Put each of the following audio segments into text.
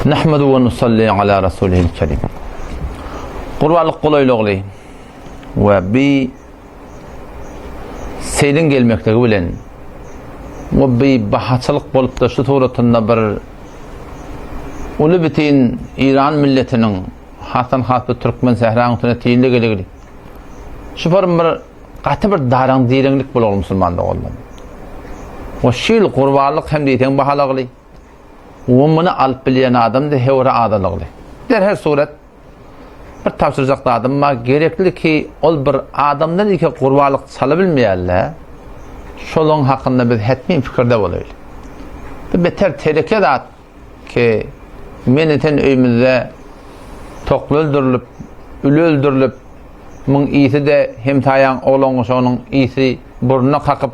Nahmedu we nusalli ala rasulihil kerim. Gurbanlyk golaýlygly we bi seýliň gelmekligi bilen we bi bahaçylyk bolupda şu suratynda bir uly bitin İran milletiniň hasdan has bu türkmen sähraň üstüne tilli geligli. Şu form bir gaty bir daraň direňlik bolar musulman doganlar. We şu ýyl gurbanlyk hem diýseň bahalagly. We muny alyp bilýän adam-da höwre azalygly. Der her surat bir tabşyrjak zadym bar, gerekli ki ol bir adamdan ilki gurbanlyk çalabilmeýärler. Şolaryň hakynda biz hetmin pikirde bolaýly. Bu beter teleke zat ki men sen öýümizde tokly öldürilip, üli öldürilip, muň isi-de hemsaýaň oglan-uşagynyň isi burnuna kakyp,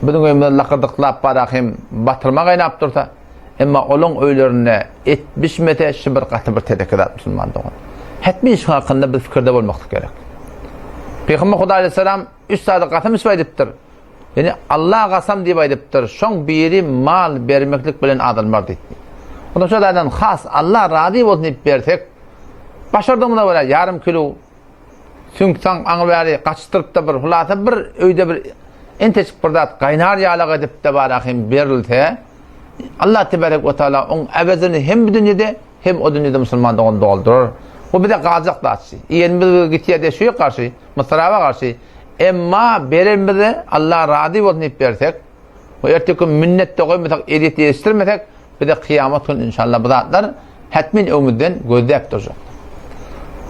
Biziň öýümizde lakyrdyklap barak hem batyrma gaýnap dursa, emma olaň öýlerinde et bişmese, şu bir gaty bir teleke zat musulman dogan. Hetmin şu hakynda biz pikirde bolmaklyk gerek. Pygamber Hudaý aleyhisselam üç zady gasam içip aýdypdyr. Ýani Allah gasam diýip aýdypdyr. Şoň biri mal bermeklik bilen adalmar diýdi. Onda şu zadan has Allah razy bolsun diýip bersek, başardygymyza görä ýarym kilo Süňk-saň aňy bäri gaçdyryp-da bir hulasa bir öýde bir entejik bir zat gaýnar ýalak edip-de bara hem berilse, Allah tebarek we taala oň äwezini hem bu dünýede, hem o dünýede musulman dogan doldurar. Bu bize galjak zatçy. Iýenimiz gitýär diýe şuýa garşy, mysraba garşy. Emma berenimize Allah razy bolsun diýip bersek, we erteki gün minnet-de goýmasak, ezýet ýetişdirmesek, bize kyýamat gün inşallah bu zatlar hetmin öňümizden gözläp durjak.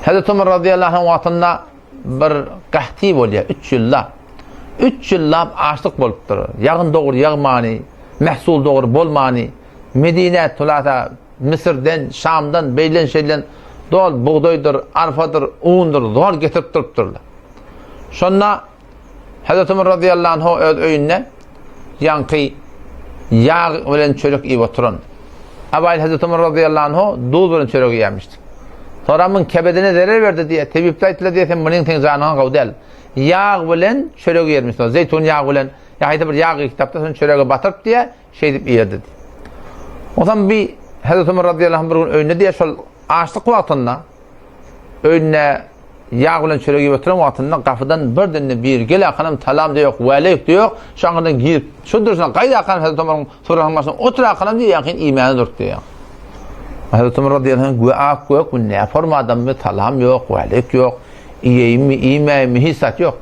Hazreti Ömer radıyallahu anh wagtynda bir gahti bolýar, 3 ýyllap. 3 ýyllap açlyk bolupdyr. Ýagyn dogry ýagmany, mehsul dogry bolmany, Medine tulasa Müsürden, Şamdan, beýlen şeýlen dol bugdaýdyr, arfadyr, undur zor getirip durupdyrlar. Şonda Hazreti Ömer radıyallahu anh öz öýünde ýaňky ýag bilen çörek iýip oturan. Abaýyl Hazreti Ömer radıyallahu anh duz bilen çörek iýýärmişdi. Sonra muň kebedine zerer berdi diýe, tebipler aýtdylar diýe, sen munyň seň janyňa gowy däl. Ýag bilen çörek iýermiş. Zeýtun ýagy bilen, ýa haýsy bir ýag kitapda şony çörege batyryp diýe, şeýdip iýerdi diýe. Onsoň bir Hazreti Ömer radıyallahu anh bir gün öýünde diýe şol açlyk wagtynda öýünde Ýag bilen çörek iýip oturan wagtynda gapydan birden-de biri gel-akanam salam-da ýok, waleýk-de ýok, şu aňyrdan girip, şu durşuna gaýda-akanam Hezreti Omaryň suratynyň başynda otur-akanam diýýär, ýaňky iýmäne durdy diýýär. Hezreti Omar radiyallahu anh gö ak gök bu ne forma adammy, salam ýok, waleýk ýok, iýeýinmi, iýmäýinmi, hiç zat ýok.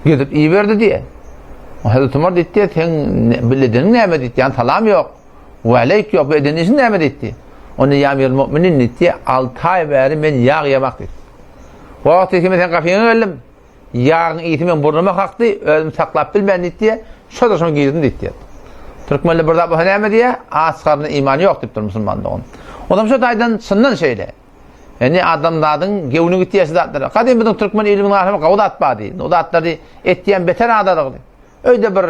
Gezip iýiberdi diýýär. Hezreti Omar diýdi, seň biledeniň näme diýdi, ýani salam ýok, waleýk ýok, bu eden işiň näme diýdi. Onda ýa amirul mu'minin diýdi, 6 aý bäri men ýag ýemak diýdi. Wagt diýdi, men seň gapyňa geldim. Ýagyň ysy meň burnuma kakdy, özümi saklap bilmän diýdi, şo-da şoňa girdim diýdi. Türkmenler bir zat bolsa näme diýýär? Aç garna iman ýok diýipdir musulman dogan. Onam şo taýdan çyndan şeýle. Ýani adamzadyň gewni gitýär şu zatlara. Gadym biziň türkmen ilimiň arasynda gowy zat bar diýdi. O zatlary etýän beter adalygy. Öýde bir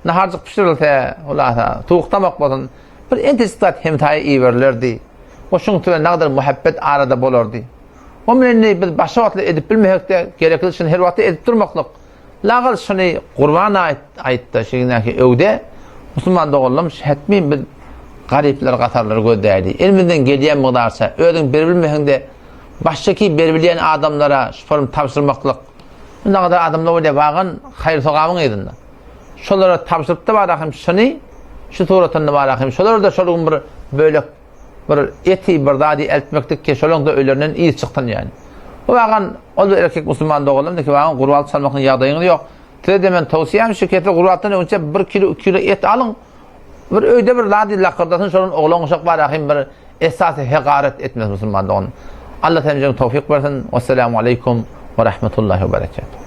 naharjyk bişirilse, hulasa, suwuk tamak bolsun, bir entejik zat hemsaýa iberilerdi. O şuň bilen nagadar muhabbet arada bolardy. O bilen indi biz başga wagtlar edip bilmesek-de, gerekli şuny her wagtda edip durmaklyk. Lagal şuny Gurban aýt aýtda, şeýdäki öwde musulman doganlarym hetmin biz garyplar gatarlary gözläýdi. Elimizden gelýän mygdarça özüň beribilmeseň-de başga ki beribilýän adamlara şu form tabşyrmaklyk. Nagada adamlar bolýar bagan haýyr-sogabyň yzynda. Şolara tabşyrypda bar hem şuny şu suratynda bar hem şolara da şol gün bir bölek bir eti bir zady eltmeklik ki şolaň da öýlerinden yz çyksyn ýani. Bu bagan ol bir erkek musulman doganlarym ki bagan gurbat çalmaklyk ýagdaýyňyz ýok. Size de men towsiýam şu kese gurbatdan öňçe 1 kilo 2 kilo et alyň. Bir öýde bir zady lakyrdasyň şonuň oglan uşak bar ahim bir esasy hegaret etmez musulman dogan. Allah hemmämize towfik bersin. Wesselamu aleýkum we rahmetullahi we berekatuh.